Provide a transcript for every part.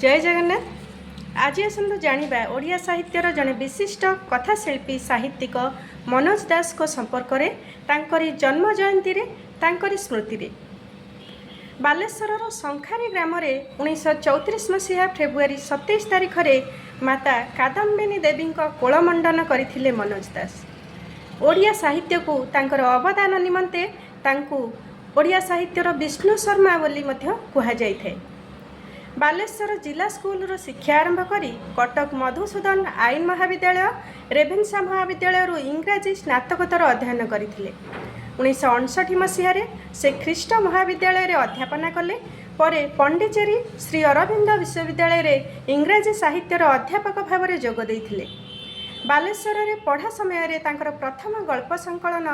ଜୟ ଜଗନ୍ନାଥ। ଆଜି ଆସନ୍ତୁ ଜାଣିବା ଓଡ଼ିଆ ସାହିତ୍ୟର ଜଣେ ବିଶିଷ୍ଟ କଥାଶିଳ୍ପୀ, ସାହିତ୍ୟିକ ମନୋଜ ଦାସଙ୍କ ସମ୍ପର୍କରେ, ତାଙ୍କରି ଜନ୍ମ ଜୟନ୍ତୀରେ, ତାଙ୍କରି ସ୍ମୃତିରେ। ବାଲେଶ୍ୱରର ଶଙ୍ଖାରୀ ଗ୍ରାମରେ 1934 ମସିହା ଫେବୃଆରୀ 27 ତାରିଖରେ ମାତା କାଦମ୍ବିନୀ ଦେବୀଙ୍କ କୋଳମଣ୍ଡନ କରିଥିଲେ ମନୋଜ ଦାସ। ଓଡ଼ିଆ ସାହିତ୍ୟକୁ ତାଙ୍କର ଅବଦାନ ନିମନ୍ତେ ତାଙ୍କୁ ଓଡ଼ିଆ ସାହିତ୍ୟର ବିଷ୍ଣୁ ଶର୍ମା ବୋଲି ମଧ୍ୟ କୁହାଯାଇଥାଏ। ବାଲେଶ୍ୱର ଜିଲ୍ଲା ସ୍କୁଲରୁ ଶିକ୍ଷା ଆରମ୍ଭ କରି କଟକ ମଧୁସୂଦନ ଆଇନ ମହାବିଦ୍ୟାଳୟ, ରେଭେନ୍ସା ମହାବିଦ୍ୟାଳୟରୁ ଇଂରାଜୀ ସ୍ନାତକୋତ୍ତର ଅଧ୍ୟୟନ କରିଥିଲେ। 1959 ମସିହାରେ ସେ ଖ୍ରୀଷ୍ଟ ମହାବିଦ୍ୟାଳୟରେ ଅଧ୍ୟାପନା କଲେ। ପରେ ପଣ୍ଡିଚେରୀ ଶ୍ରୀ ଅରବିନ୍ଦ ବିଶ୍ୱବିଦ୍ୟାଳୟରେ ଇଂରାଜୀ ସାହିତ୍ୟର ଅଧ୍ୟାପକ ଭାବରେ ଯୋଗ ଦେଇଥିଲେ। ବାଲେଶ୍ୱରରେ ପଢ଼ା ସମୟରେ ତାଙ୍କର ପ୍ରଥମ ଗଳ୍ପ ସଂକଳନ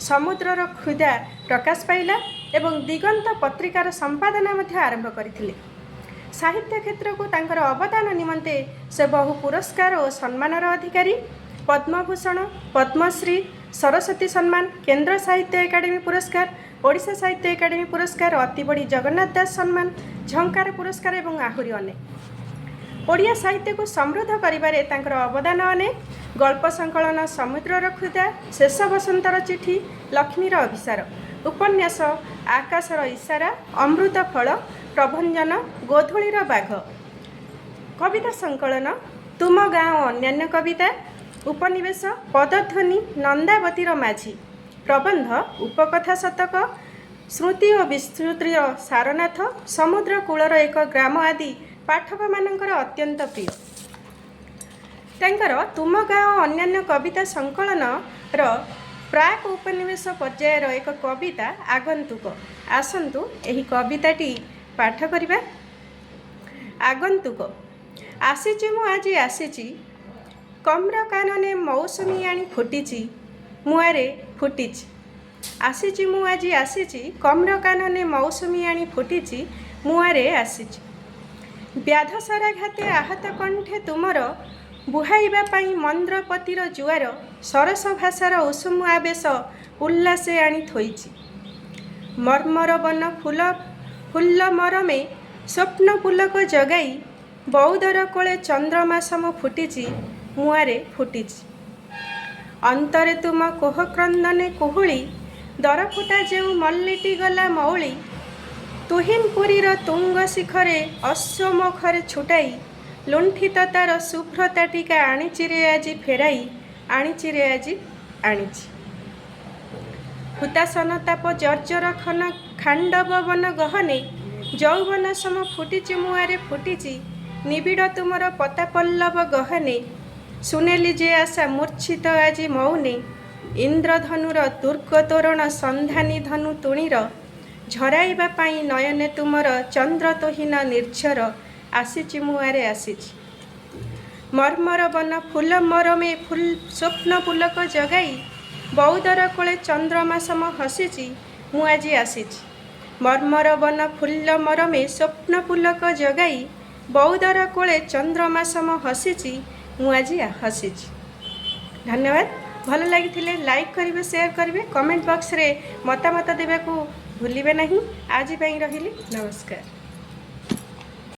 ସମୁଦ୍ରର କ୍ଷୁଧା ପ୍ରକାଶ ପାଇଲା ଏବଂ ଦିଗନ୍ତ ପତ୍ରିକାର ସମ୍ପାଦନା ମଧ୍ୟ ଆରମ୍ଭ କରିଥିଲେ। ସାହିତ୍ୟ କ୍ଷେତ୍ରକୁ ତାଙ୍କର ଅବଦାନ ନିମନ୍ତେ ସେ ବହୁ ପୁରସ୍କାର ଓ ସମ୍ମାନର ଅଧିକାରୀ। ପଦ୍ମଭୂଷଣ, ପଦ୍ମଶ୍ରୀ, ସରସ୍ୱତୀ ସମ୍ମାନ, କେନ୍ଦ୍ର ସାହିତ୍ୟ ଏକାଡେମୀ ପୁରସ୍କାର, ଓଡ଼ିଶା ସାହିତ୍ୟ ଏକାଡେମୀ ପୁରସ୍କାର, ଅତିବଡ଼ି ଜଗନ୍ନାଥ ଦାସ ସମ୍ମାନ, ଝଙ୍କାର ପୁରସ୍କାର ଏବଂ ଆହୁରି ଅନେକ। ଓଡ଼ିଆ ସାହିତ୍ୟକୁ ସମୃଦ୍ଧ କରିବାରେ ତାଙ୍କର ଅବଦାନ ଅନେକ। ଗଳ୍ପ ସଂକଳନ ସମୁଦ୍ରର କ୍ଷୁଧା, ଶେଷ ବସନ୍ତର ଚିଠି, ଲକ୍ଷ୍ମୀର ଅଭିସାର, ଉପନ୍ୟାସ ଆକାଶର ଇସାରା, ଅମୃତ ଫଳ, ପ୍ରଭଞ୍ଜନ, ଗୋଧୂଳିର ବାଘ, କବିତା ସଂକଳନ ତୁମ ଗାଁ ଓ ଅନ୍ୟାନ୍ୟ କବିତା, ଉପନିବେଶ, ପଦଧ୍ୱନି, ନନ୍ଦାବତୀର ମାଝି, ପ୍ରବନ୍ଧ ଉପକଥା ଶତକ, ସ୍ମୃତି ଓ ବିସ୍ମୃତିର ସାରନାଥ, ସମୁଦ୍ର କୂଳର ଏକ ଗ୍ରାମ ଆଦି ପାଠକମାନଙ୍କର ଅତ୍ୟନ୍ତ ପ୍ରିୟ। ତାଙ୍କର ତୁମ ଗାଁ ଓ ଅନ୍ୟାନ୍ୟ କବିତା ସଂକଳନର ପ୍ରାକ୍ ଉପନିବେଶ ପର୍ଯ୍ୟାୟର ଏକ କବିତା ଆଗନ୍ତୁକ। ଆସନ୍ତୁ ଏହି କବିତାଟି ପାଠ କରିବା। ଆଗନ୍ତୁକ। ଆସିଛି ମୁଁ ଆଜି ଆସିଛି, କମ୍ର କାନନେ ମୌସୁମୀ ଆଣି ଫୁଟିଛି, ମୁଆରେ ଫୁଟିଛି। ଆସିଛି ମୁଁ ଆଜି ଆସିଛି, କମ୍ର କାନନେ ମୌସୁମୀ ଆଣି ଫୁଟିଛି, ମୁଆରେ ଆସିଛି। ବ୍ୟାଧ ଶରାଘାତେ ଆହତ କଣ୍ଠେ ତୁମର ବୁହାଇବା ପାଇଁ ମନ୍ଦ୍ରପତିର ଜୁଆର ସରସ ଭାଷାର ଉଷୁମ ଆବେଶ ଉଲ୍ଲାସେ ଆଣି ଥୋଇଛି। ମର୍ମର ବନ ଫୁଲ ଫୁଲ୍ଲ ମରମେ ସ୍ୱପ୍ନ ପୁଲକ ଜଗାଇ ବଉଦର କୋଳେ ଚନ୍ଦ୍ରମା ସମ ଫୁଟିଛି, ମୁଆରେ ଫୁଟିଛି। ଅନ୍ତରେ ତୁମ କୋହ କ୍ରନ୍ଦନେ କୁହୁଳି ଦରଫୁଟା ଯେଉଁ ମଲ୍ଲିଟି ଗଲା ମଉଳି, ତୁହିନପୁରୀର ତୁଙ୍ଗ ଶିଖରେ ଅଶ୍ୱମୁଖରେ ଛୁଟାଇ ଲୁଣ୍ଠିତ ତାର ଶୁଭ୍ରତା ଟିକା ଆଣିଛି ରେ ଆଜି ଫେରାଇ, ଆଣିଛି ରେ ଆଜି ଆଣିଛି। ହୁତାଶନ ତାପ ଜର୍ଜର ଖନ ଖାଣ୍ଡବ ବନ ଗହନେ ଯୌବନ ସମ ଫୁଟିଛି, ମୁଆରେ ଫୁଟିଛି। ନିବିଡ଼ ତୁମର ପତାପଲ୍ଲବ ଗହନେ ସୁନେଲି ଯେ ଆଶା ମୂର୍ଚ୍ଛିତ ଆଜି ମଉନେ, ଇନ୍ଦ୍ରଧନୁର ଦୁର୍ଗ ତୋରଣ ସନ୍ଧାନୀ ଧନୁ ତୁଣୀର ଝରାଇବା ପାଇଁ ନୟନେ ତୁମର ଚନ୍ଦ୍ରତୁହିନ ନିର୍ଝର ଆସିଛି, ମୁଆରେ ଆସିଛି। ମର୍ମର ବନ ଫୁଲ ମରମେ ଫୁଲ ସ୍ୱପ୍ନ ପୁଲକ ଜଗାଇ ବଉଦର କୋଳେ ଚନ୍ଦ୍ରମା ସମ ହସିଛି, ମୁଁ ଆଜି ଆସିଛି। ମର୍ମର ବନ ଫୁଲ ମରମେ ସ୍ୱପ୍ନ ପୁଲକ ଜଗାଇ ବଉଦର କୋଳେ ଚନ୍ଦ୍ରମା ସମ ହସିଛି, ମୁଁ ଆଜି ହସିଛି। ଧନ୍ୟବାଦ। ଭଲ ଲାଗିଥିଲେ ଲାଇକ୍ କରିବେ, ସେୟାର କରିବେ, କମେଣ୍ଟ ବକ୍ସରେ ମତାମତ ଦେବାକୁ ଭୁଲିବେ ନାହିଁ। ଆଜି ପାଇଁ ରହିଲି, ନମସ୍କାର।